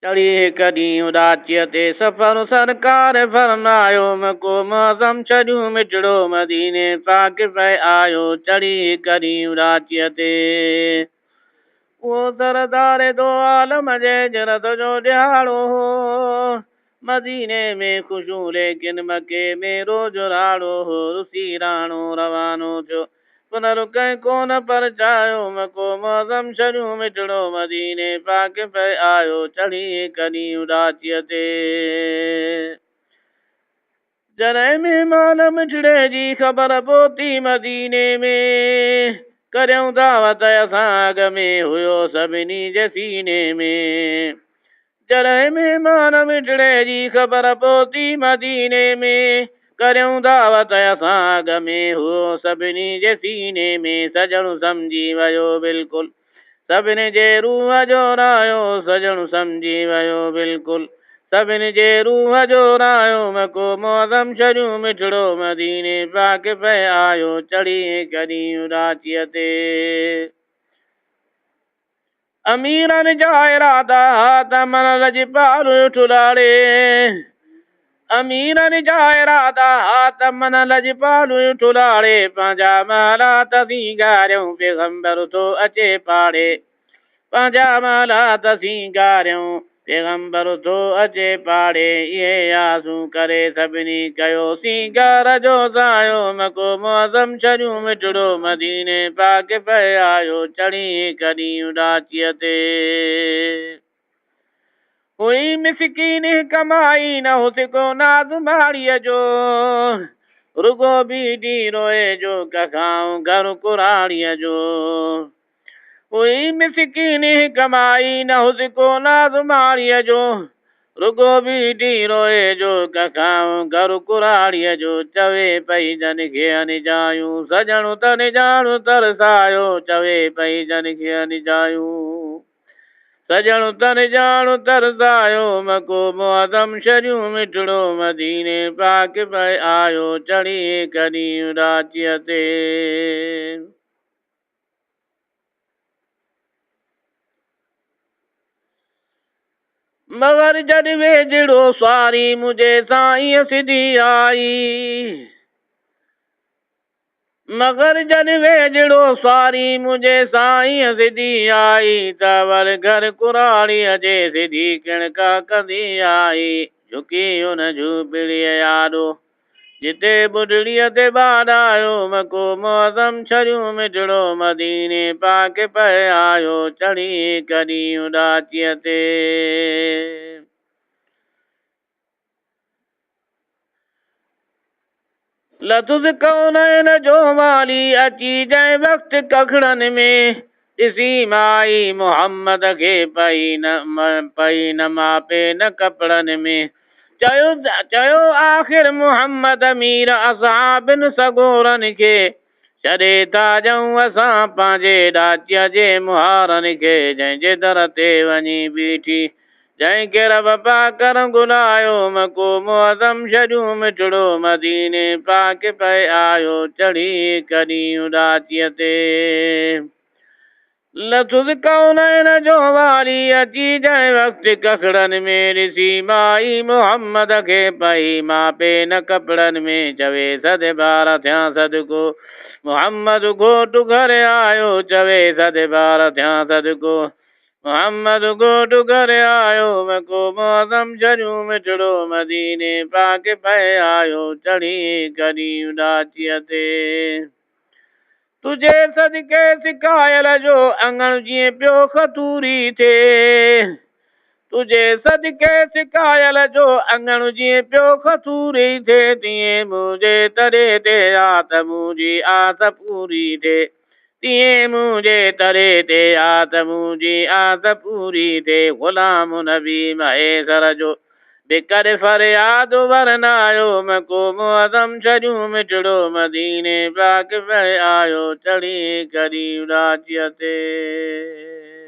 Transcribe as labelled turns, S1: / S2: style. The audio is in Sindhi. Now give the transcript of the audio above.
S1: چڙهي هڪ ڏينهن ڏاچيء تي سفر سرڪار فرمايو، مڪو معظم ڇڏيون مٺڙو مديني پاڪ پئي آيو. چڙهي هڪ ڏينهن ڏاچيء تي اهو سردار دو عالم جي هجرت جو ڏهاڙو هو. مديني ۾ خوشيون ليڪن مڪي ۾ روڄ راڙو هو. رسي راڻو روانو ٿيو، پنر ڪنهن ڪونه پرچايو. مڪو معظم ڇڏيون مٺڙو مديني پاڪ پئي آيو. چڙهي هڪ ڏينهن ڏاچيء تي جڏهن مهمان مٺڙي جي خبر پهتي مديني ۾، ڪريون دعوت اسان اڳ ۾ هيو سڀني جي سيني ۾. جڏهن مهمان مٺڙي جي خبر پهتي مديني ۾، ڪريون دعوت اسان اڳ ۾ هيو سڀني جي سيني ۾. سڄڻ سمجهي ويو بلڪل سڀني جي روح جو رايو. سڄڻ سمجهي ويو بلڪل سڀني جي روح جو رايو. مڪو معظم ڇڏيون مٺڙو مديني پاڪ پئي آيو. چڙهي هڪ ڏينهن ڏاچيء تي اميرن جا ارادا ته من لڄپال ٺلاڙي. اميرن جا ارادا ته من لڄپال ٺلاڙي. پنهنجا محلات سينگاريون، پيغمبر ٿو اچي پاڙي. پنهنجا محلات سينگاريون، پيغمبر ٿو اچي پاڙي. اهي آسون ڪري سڀني ڪيو سينگار جو سايو. مڪو معظم ڇڏيون مٺڙو مديني پاڪ پئي آيو. چڙهي هڪ ڏينهن ڏاچيء تي هئي مسڪين ڪمائي، نه هئس ڪو ناز ماڙيءَ جو. رڳو بيٺي روئي جو ڪکائون گهر ڪراڙيءَ جو. هئي مسڪين ڪمائي، نه هئس ڪو ناز ماڙيءَ جو. رڳو بيٺي روئي جو ڪکائون گهر ڪراڙيءَ جو. چوي پئي جن کي انجايون، سڄڻ تن ڄاڻ ترسايو. چوي پئي جن کي انجايون، سڄڻ تن ڄاڻ ترسايو. مڪو معظم ڇڏيون مٺڙو مديني پاڪ پئي آيو. چڙهي هڪ ڏينهن ڏاچيءَ تي مگر جڏهن ويجهڙو سواري منهنجي سائينءَ سڌي آئي. مگر جڏهن ويجهڙو سواري منهنجي سائينءَ سڌي آئي، ته ور گهر ڪراڙيءَ جي سڌي ڪڻڪا ڪندي آئي. جهڪي هن جهوپڙيءَ آڏو جتي ٻڍڙيءَ تي ٻاڏايو. مڪو معظم ڇڏيون مٺڙو مديني پاڪ پئي آيو. چڙهي هڪ ڏينهن ڏاچيءَ تي لٿس ڪونين جو والي اچي جنهن وقت ڪکڙن ۾، ڏسي مائي محمد کي پئي نه پئي نه ماپي نه ڪپڙن ۾. چيو چيو آخر محمد مير اصحابن سڳورن کي، ڇڏي ٿا ڏيون اسان پنهنجي ڏاچيءَ جي مهارن کي. جنهن جي در تي وڃي بيٺي جنهن کي رب پاڪ گهرايو. مڪو معظم ڇڏيون مٺڙو مديني پاڪ پئي آيو. چڙهي هڪ ڏينهن ڏاچيءَ تي لٿس ڪونين جو والي اچي جنهن وقت ڪکڙن ۾، ڏسي مائي محمد کي پئي ماپي نه ڪپڙن ۾. چوي سد ٻار ٿيان صدقو، محمد گهوٽ گهر آيو. چوي سد ٻار ٿيان صدقو، محمد گهوٽ گهر آيو. مڪو معظم ڇڏيون مٺڙو مديني پاڪ پئي آيو. چڙهي هڪ ڏينهن ڏاچيءَ تي تنهنجي صدقي سڪايل جو اڱڻ جيئن پيو کتوري ٿئي. تنهنجي صدقي سڪايل جو اڱڻ جيئن پيو کتوري ٿئي، تيئن منهنجي تري تي آت منهنجي آس پوري ٿئي. تيئن منهنجي تري تي آت منهنجي آس پوري ٿئي. غلام نبي مهيسر جو بڪر فرياد ورنايو. مڪو معظم ڇڏيون مٺڙو مديني پاڪ پئي آيو. چڙهي هڪ ڏينهن ڏاچيءَ تي.